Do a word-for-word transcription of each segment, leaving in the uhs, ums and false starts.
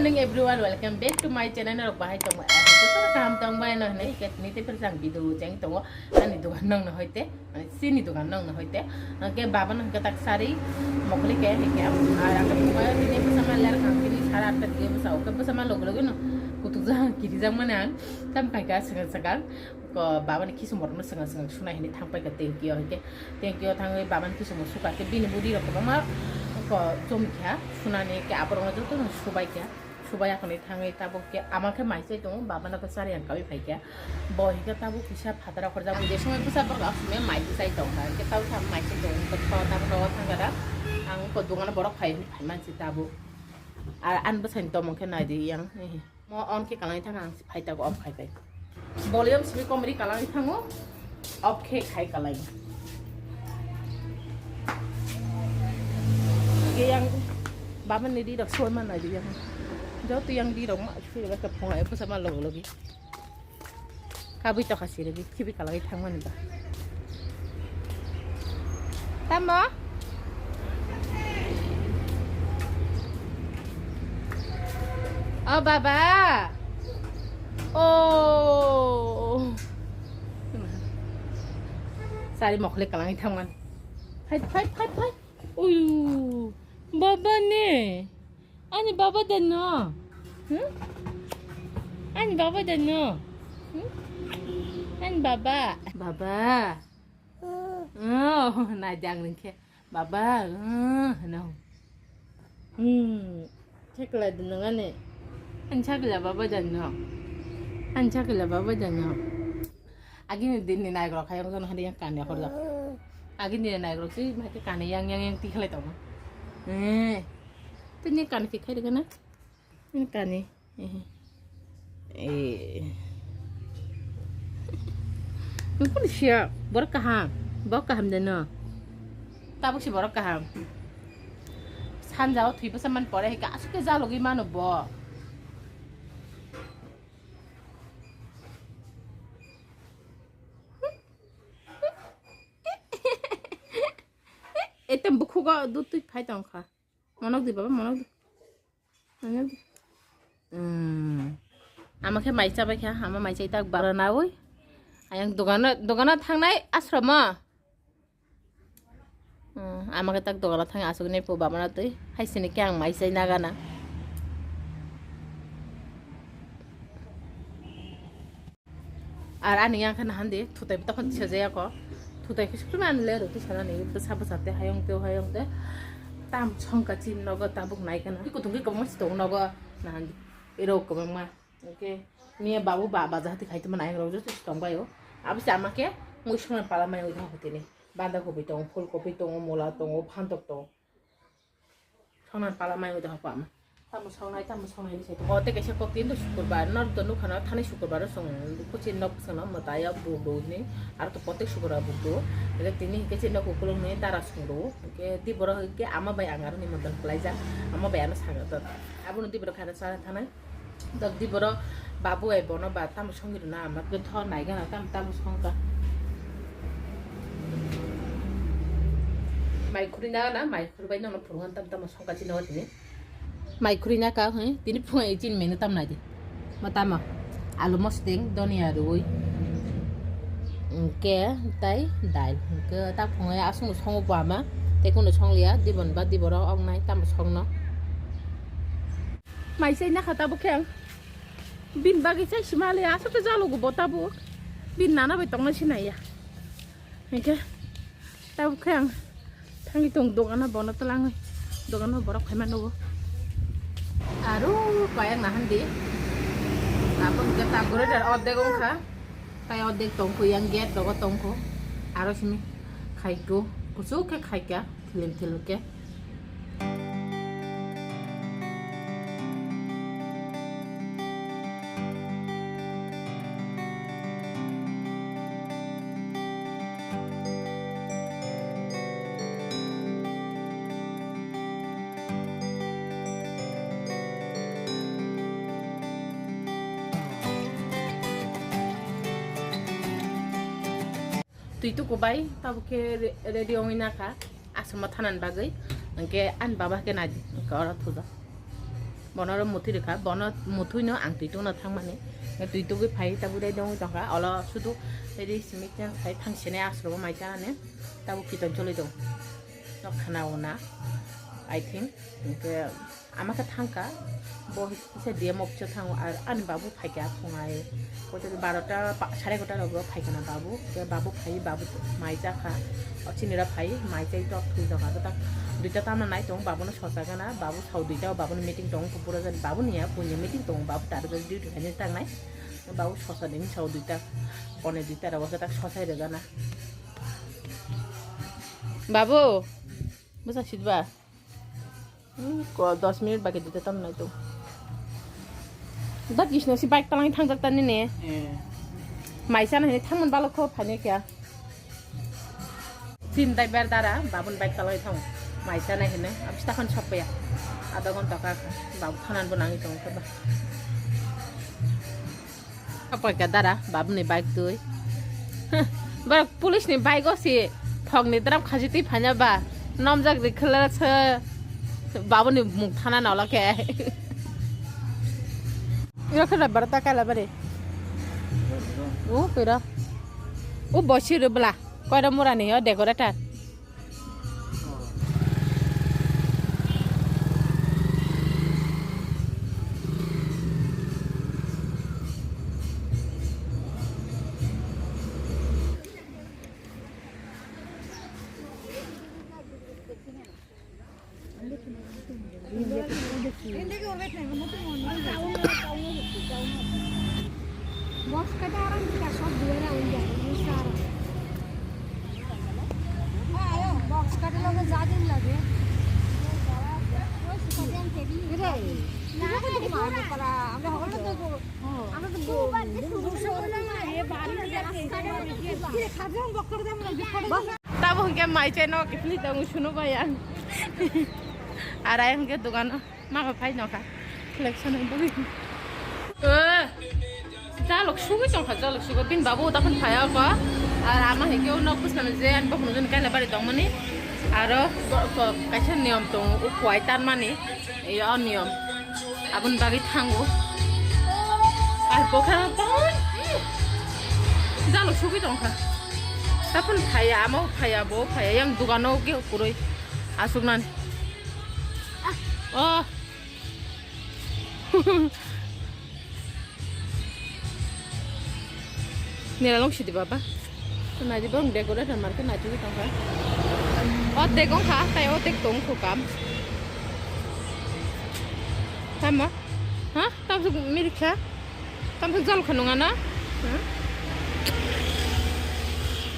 Morning everyone, welcome back to my channel. Norok bahai tongma, kaham tongma no hwnwi khe tini tei phirsa ang video cheng tongo. Ani dogan nongno hoite, mane chini dogan nongno hoite. Hwnkhe baba no hwnkhe tak sari mokli khe hwnkhe. Ar ang tini bwsa ma ler kang tini sara atta dige bwsa, oke bwsa ma logi logi no kutuk jang kiri jang mane ang tam kai ka swkang swkang. Ko baba ni kisu morok no swkang swkang sunai hwnwi thang pai ka thank you hwnkhe. Thank you thangwi baba ni kisu mo suka khe bini budi rok kwbangma ko chom kha sunani khe aborok no joto no subai kha. Subaya hwnwi thangwi tabuk khe ama khe mai chai tongo, baba no khe chari ang kaui phai kha. Bo hwnkhe tabuk kisa phataro khorjak je somoi bwsa borok aswk mai chai tong kha, hwnkhe tabuk khe mai chai tongo, hwnkhe tabuk nogo thang kha da ang ko dogano borok phai hwnwi phai man si tabuk. Ar ani bwsai ni tomong khe nai di yang, mo on khe kalai thang ang phai tabuk off khai pai. Volume simi komri kalai thango. Off khe khai kalai. Ge yang baba ni di rok soi man nai di yang. Joto yang di rok ma sui rok ka phung ai pusa ma logi logi. Kabui to khasi rok khibi kalai thang mani ba. Tamo? Oh baba. Oh. Sari mokhle kalangwi thangmani. Phai, phai, phai, phai. Uyu. Baba ne. Ani baba dano. Hmm? Ani baba dano. Hmm? Ani baba. Baba. Oh, najang nengke. Baba, uh, no. Hmm. Chakla dano ngane. An chakla baba dano. An chakla baba dano. Agini din ni naigrok hai, ang jono hari yang kani akhor jak. Agini din naigrok si, mai ke kani yang, yang, yang tikhalai tong. Eh. Tini kani tikhalai kana? Ini kani. Eh. Eh. Nungkuni siya, borok kaham. Borok kaham deno. Tabuk si borok kaham. Sanja o thwi bwsa man pore, hika asuk ke jalogwi mano bo. Etem bukhugo dut twi phai tongkha. Monok di baba, monok di. Monok di. Hmm. Ama khe mai chabai kha, ama mai chai tak bara nawi. Ayang dogano, dogano thangnai asromo. Hmm. Ama khe tak dogano thang asugni po baba na twi. Hai sini khe ang mai chai nagana. Ar ani yang khe nahan di, thutai bo tokon sejaya ko. Thutai khe sukli man le roti sana ni bwsa bwsa te hayong te hayong te. Tam songka chin nogo tabuk nai kana. Kutung ki komos tong nogo nahan di. Ero komang ma. Oke. Niya babu ba baja hati khai tuma nai rok joto tong bayo. Abis ama khe mui sona pala mai ui tha hotini. Banda kopi tong, phul kopi tong, mola tong, phantok tong. Songnan pala mai oi dohok pama. Tamo songnai, tamo songnai ni sai. O te kaisa kok tin do sukurbar, nor do nukha no thani sukurbar o song kuchin nok song no mata ya buk do ni. Ar to potek sukurbar buk do. Ege tini ke chin nok ukulung ni tara song do. Ke di boro ke ama bai ang aro ni monton khlai ja. Ama bai ano saga to. Abo no di boro khara sara thanai. Dok di boro babu ai bono ba tamo songi rwna ama ke thor nai gana tam tamo songka. Mai khuri na na mai khuri bai nono phurungan tam tamo songka chini watini. Mai khuri na ka hoi tini phunga i chin menu tam nai di. Ma tamo alu mosdeng donia rui. Ke tai dai ke ta phunga asung songo bama te kuno songlia dibon ba diboro ong nai tamo songno. Mai sai nakha tabuk khe ang. Bin bagwi sai sima le aswk khe jalo go bo tabuk. Bin nana bai tongna sinai ya. Hingkhe tabuk khe ang thangwi tong dogano bono twlangwi. Dogano borok khaima nugo. Aro payang nahan di. Abo hingkhe ta gure dar ordek wngkha. Tai ordek tongkho yang gate rogo tongkho. Aro simi khaikho. Kuchuk khe khaikha. Thilum thilum khe. Twi tuku bai tabuk khe re-, ready wngwi nakha aswkma thanani bagwi. Hwnkhe ani baba khe naidi hwnkhe oro thudo. Bono oro muthwi rwkha, bono muthwino ang twi tungno thangmani. Twi tugwi phai tabuk dai dongwi tongkha, olo sudu ree simi chang khai thang sene asrobo mai chanani tabuk kiton choli tong. Nok khana ona, I think, hwnkhe ama khe thangkha, bo kisa D M office o thango, ar ani babu phaikha phungai, kotor barota pa-, sare egarota rogo phaikha na babu, hwnkhe babu phai, babu mai chakha, o chini ra phai, mai chai tok thwi tongkha, tak duita tamna nai tongo, babuno sosa gana, babu sao duita, o babuni meeting tongo, kupura jani babu niya, buini meeting tongo, babu taro jani duty khaina tangnai, babu sosa dini sao duita, pone duita rogo khe tak sosai rwgana. Babu, bwsa sitba? Hmm, ko dos minute baki dite tam nai to. Da kisno si bike talang thangjak tani ne. Eh. Maisa na hini thangman balok kho phane kya. Sin dai ber dara babun bike talang thang. Maisa na hini abis takan sopya. Adha ghonta ka babu thanan bo nangi tong kha ba. Apa kya dara, babuni bike twi. Heh, borok police ni bike o si thok ni drum khaji twi phanya ba. Nomjak ri khala se babuni mung thana nolo khe. Iro khe barota kala bare. U pira. U bosi ri bla. Koira mura ni o decorator. Box kada orang kita shop dia lah, udah, ini sekarang. Box kada logo jadin lagi. Ire, kita kan cuma ada para, ada orang tu, ada tu. Ire, kerja box kada mana? Tabo hingke mai chai no kifli tong suno bai ang. Arai hingke dogano mama phai nokha. Collection ni bagwi. Eh, jalok sugwi tongkha, jalok sugo. Bini babu dakhon phai ako. Ar ama hingke o nok bwskango je ani bokhorok jani kaila bari tongmani. Aro ko, ko, kaisa niyom tongo, o kuai tanmani. Ei o niyom. Aboni bagwi thango. Ar bokha tong. Jalok sugwi tongkha. Dakhon phaiya, ama phaiya, bo phaiya, yang dogano ge kurui asuknani. Oh. Nira long sidi baba. Nai di bong decorator market nai tui tongkha. O degong kha, tai o dek tong khu kam. Tamo? Ha? Tam suk mirik kha? Tam suk jal kha nunga na? Ha?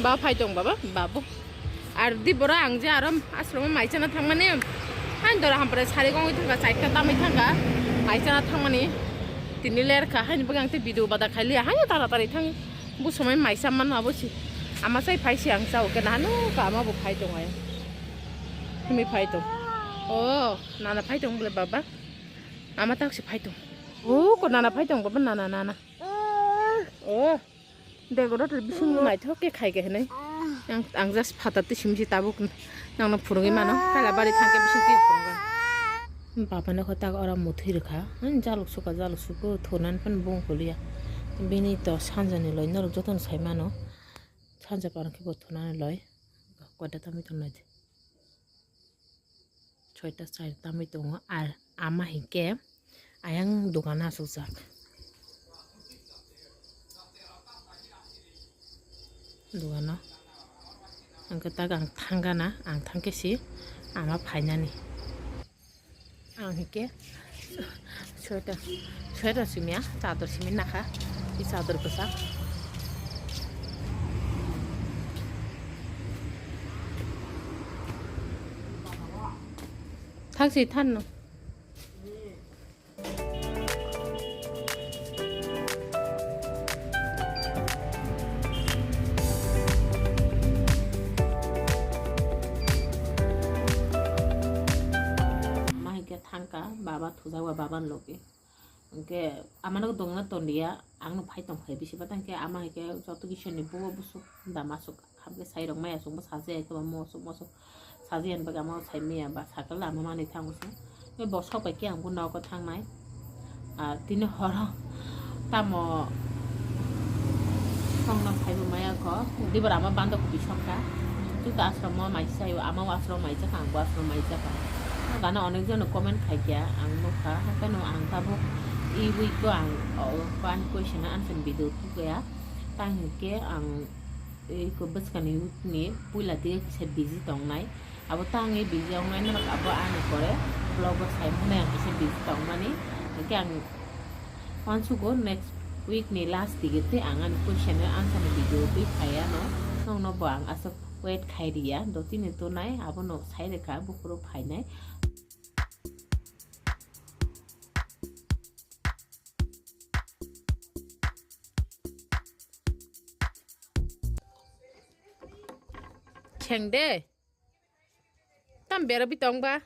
Ba phai tong baba, babu. Ar di boro ang je aro ashromo mai chana thangmani. Hain dora hampore sari gongwi thangkha, chaikha tamwi thangkha. Mai chana thangmani. Tini ler kha, haini bagwi ang te video bada khailiya. Haino taratari thang. Bu somoi mai chamano abo si. Ama chai phai si ang chao khe nahano ka ama bo phai tong ai. Himi phai tong. Oh, nana phai tong bole baba. Ama tak si phai tong. Oh, ko nana phai tong baba, nana, nana. Oh. Decorator bisingo naithok khe khai khe hinwi. Ang, ang just phatar twi simi se tabuk nangno phurungwi mano. Kaila bari thangkhe bising twi phurungkha. Baba nokho tak oro muthwi rwkha. Jaluk suka, jaluk suko thunani phano bung kuliya. Bini to sanjani loi norok jotono sai mano. Sanja parang khe bo thunani loi. Koita tamwi tongnai de. Soita chai tamwi tongo, ar ama hinkhe ayang dogano achukjak. Dogano hwnkhe tak ang thangkana, ang thangkhe si ama phainani. Ang hinkhe Sweater, sweater simi ya, chador simi nakha, i chador kwchak. Thangsi thanno. Ama hinkhe thangkha, baba thujak ba, baba ni logi. Hwnkhe amano dongna tonliya, angno phai tongphai bisi bata hwnkhe ama hwnkhe joto kisani bugo busuk da masuk hamkhe sairok maya chwngbo sajaia khe ba mosok mosok sajiyani bagwi ama sai maya ba sakal ama manwi thango se. Tei bo sok bai khe ang bo nogo thangnai. Ah, tini horo tamo songno phaibo maya kho. Dibor ama banda kopi sokha. Chuto ashram o mai sayo, ama o ashram mai jakha, ang bo ashram mai jakha. Gana onek jon comment khai kya, ang nukha. Haikhe no ang tabuk e week o ang, o, ani question answer video thukya. Tang hinkhe ang eko bwskangni week ni puila dige kisa busy tongnai. Abo tangwi busy wngnai norok abo ani pore vlog o sai mwnai ang kisa busy tongmani. Hinkhe ang uansugo next week ni last dige tei ang ani question ni answer ni video twi phaiya no nokno bo ang aswk wait khai riya do tini tonai abono sai rwkha buphuru phainai. Kheng de. Tam bera bi tong ba.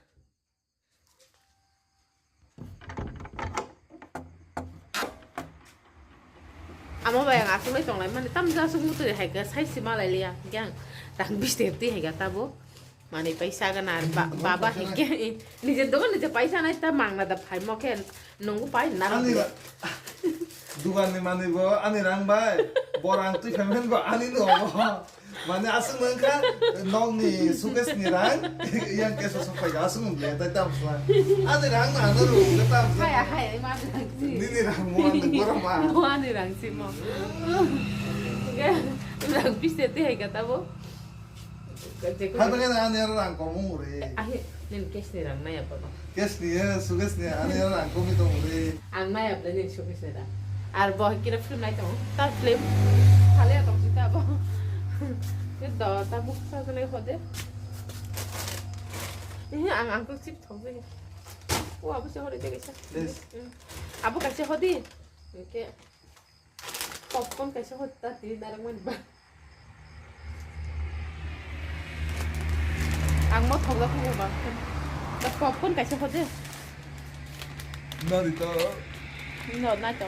Amo bai ang aswk lai tong lai mani tam ja aswk mutwi hai khe sai si ma lai liya. Yang tang biste twi hai ga tabo. Mani paisa gana ar ba-, baba hinkhe nije dogan nije paisa nai ta mangna da phai mo khe nungu pai na ani ra-, dugan ni mani bo ani rang bai, bo rang twi phaimani bo ani no bo. Mani aswk nang kha nokni suitcase ni rang yang kesa sok pai aswk nang le tai tam sla. Ani rang na ano ru tam sla. Hai hai ma rang si. Nini rang mo ani gora ma. Mo ani rang si mo. Rang piste te hai kata bo. Hai bagi na ani rang ko mo re. Ahi, nin cash ni rang na ya pa. Cash ni ya, suitcase ni ani rang ko mi to mo re. Ang na ya bla nin suitcase ni rang. Ar bo kira film nai tong. Ta film. Thale ya tong sita bo. Ke do ta buk sa le hode. Eh, ang ang ko chip thong se. O abo se hore de kaisa. Yes. Abo kaisa hodi. Ke popcorn kaisa hodi ta ti narang man ba. Ang mo thok da thok ba. Da popcorn kaisa hode. Nari to. No, na to.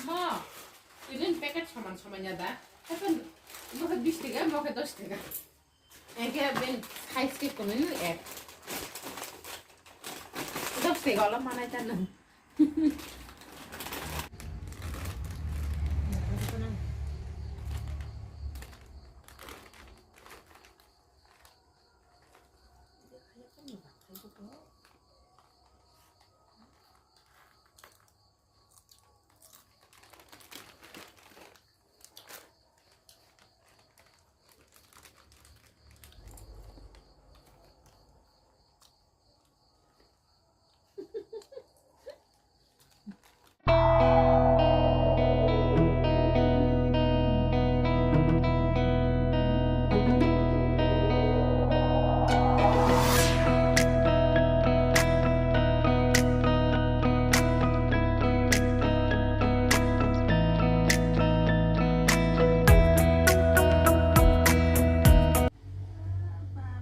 Mo, tini packet saman saman ya da. Hakan mo khe bis taka, mo khe dos taka. Eke ben size ke kono ni ek. Dos taka ola manai ta nang.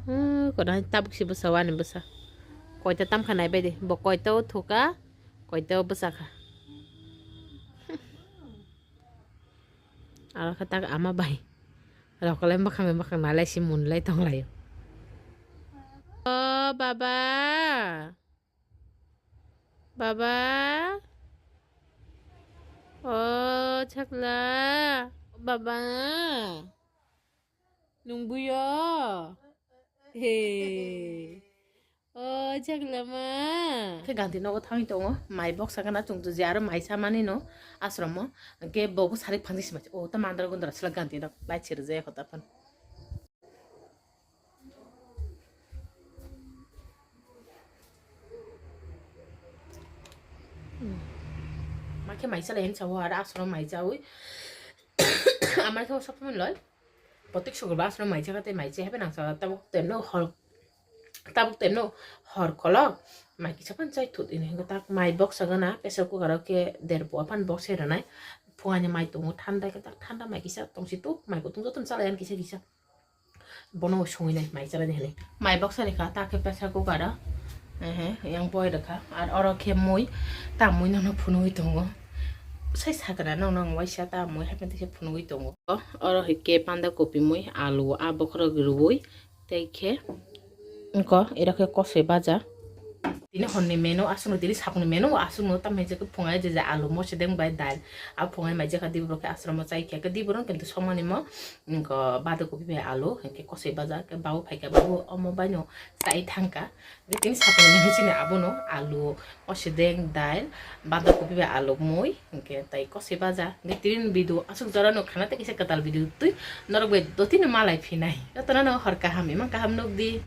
Hmm, kono hai tabuk si bwsa, wani bwsa. Koita tamkha nai bai de. Bo koita o thuka, koita o bwsa kha. Aro khe tak ama bai. Rokolai mwkhang bai mwkhang nalai si mun lai tong lai o. O baba. Baba. O chakla. Baba. Nungbuyo. He. O chakla ma. Khe ganti nogo thangwi tongo. Mai boksa gana chwng je aro mai samani no. Asromo. Khe bobo sarik phangsi sima. O ta mandra gundra sila ganti nok. Lai chirje khota phan. Makhe mai chala hen sawo aro asromo mai chawi. Amai khe o sokmani loi. Protek sukur ba asromo mai chakha tei mai chai habai nang chakha tabuk temno hor, tabuk temno hor kolok mai kisa phan chai thut ini hingke tak mai boksa gana pressure cooker o khe der pua phan boksa rwnai. Phungani mai tongo thanda khe tak thanda mai kisa tongsi tuk mai kutung jotono chalai ani kisa kisa. Bono songwi nai mai chala de hinwi. Mai boksa rikha ta khe pressure cooker o. Ehe, yang boi rikha. Ar oro khe mui, ta mui nono phunugwi tongo. Sai sakra nong nong waisa ta mui haikhe tisa phunugwi tongo. Oro hai khe panda kopi mui, alu, a bokhorok rwui tei khe wngkha iro khe kosoi baja. Tini horni menu aswkno, tini sakni menu aswkno, tamo hwnjak khe phungai je je alu, mosedeng bai dal. A phungai mai jakha diborok khe aswramo chai khe, khe diborok kintu somani mo, wngkha bada kopi bai alu, hinkhe kosoi baja, khe babu phaikha, babu omo baino chai thangkha. Tini sakni menu chini abono alu, mosedeng, dal, bada kopi bai alu, mui, hinkhe tai kosoi baja. Hinkhe tini video aswk jorano khana tei kisa kwtal video twi norok bai dotino malai phinai. Jotono no hor kaham, imang kaham nukdi.